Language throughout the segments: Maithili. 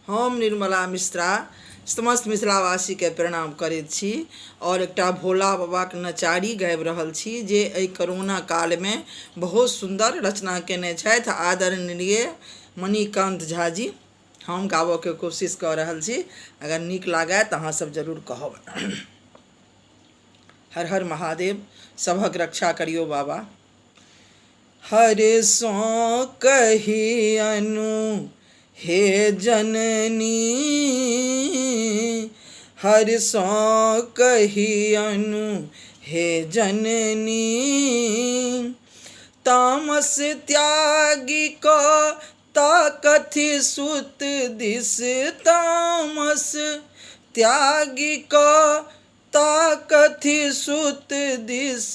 हम निर्मला मिश्रा समस्त मिथिलावासीके प्रणाम करैत छी आओर एकटा भोला बाबाक नचारी गाबि रहल छी जे एहि करोना कालमे बहुत सुन्दर रचना कयने छथि आदरणीय मणिकान्त झा जी। हम गाबऽके कोशिश कऽ रहल छी, अगर नीक लागय तऽ अहाँ सब जरूर कहब। हर हर महादेव, सभक रक्षा करियौ बाबा। हर सौँ कहियनु हे जननी, हर सौँ कहियनु हे जननी, तामस त्यागि कऽ ताकथि सुत दिस, तामस त्यागि कऽ ताकथि सुत दिस,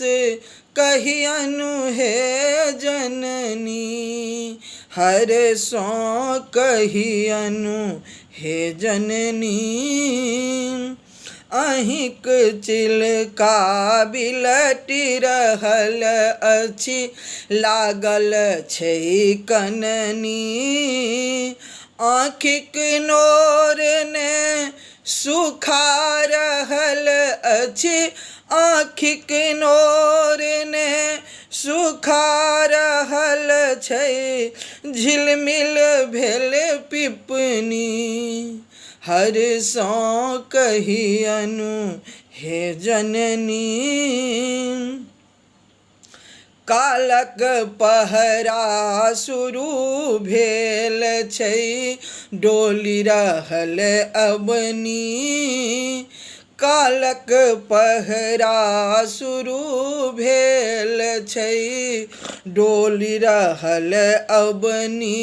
कहियनु हे जननी, हर सौँ कहियनु हे जननी। अहिँक चिलका बिलटि रहल अछि, लागल छै कननी, आँखिक नोर ने सुखा रहल अछि, आँखिक नोर ने सुखा रहल छै, झिलमिल भेल पिपनी, हर सौँ कहियनु हे जननी। कालक पहरा शुरू भेल छै, डोलि रहल अबनी, कालक पहरा शुरू भेल छै, डोलि रहल अबनी,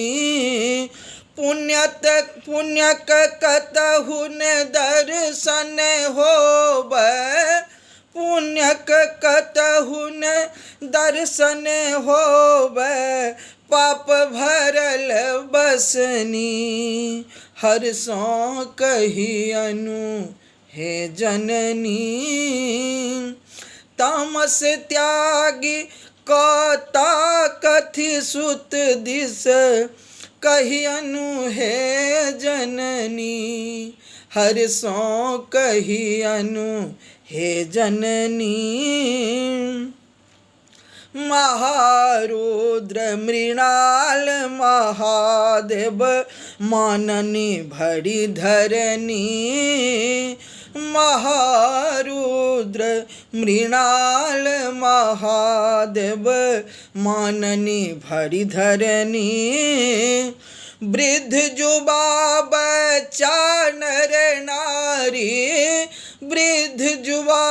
पुण्यक पुण्यक कतहु ने दर्शन होबै, पुण्यक कतहु ने दर्शन होबै, पाप भरल बसनी, हर सौँ कहियनु हे जननी। तामस त्यागि कऽ ताकथि सुत दिस, कहियनु हे जननी, हर सौँ कहियनु हे जननी। महारुद्र मृणाल महादेव माननी भरि धरनी, महारुद्र मृणाल महादेव माननी भरि धरनी, वृद्ध जुबा बच्चा नर नारी, वृद्ध जुबा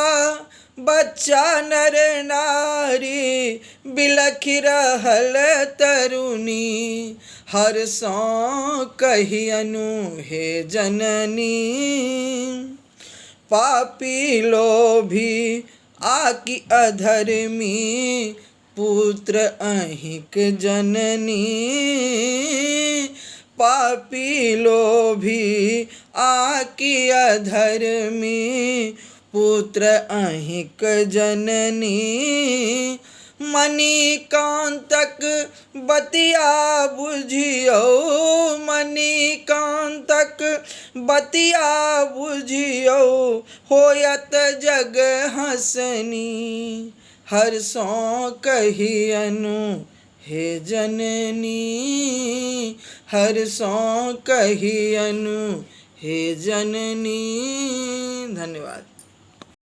बच्चा नर नारी, बिलखि रहल तरुणी, हर सौँ कहियनु हे जननी। पापी लोभी आकि अधर्मी, पुत्र अहिँक जननी, पापी लोभी आकि अधर्मी, पुत्र अहिँक जननी। मणिकान्तक बतिया बुझियौ, मणिकान्तक बतिया बुझियौ, होयत जग हँसनी, हर सौँ कहियनु हे जननी, हर सौँ कहियनु हे जननी। धन्यवाद।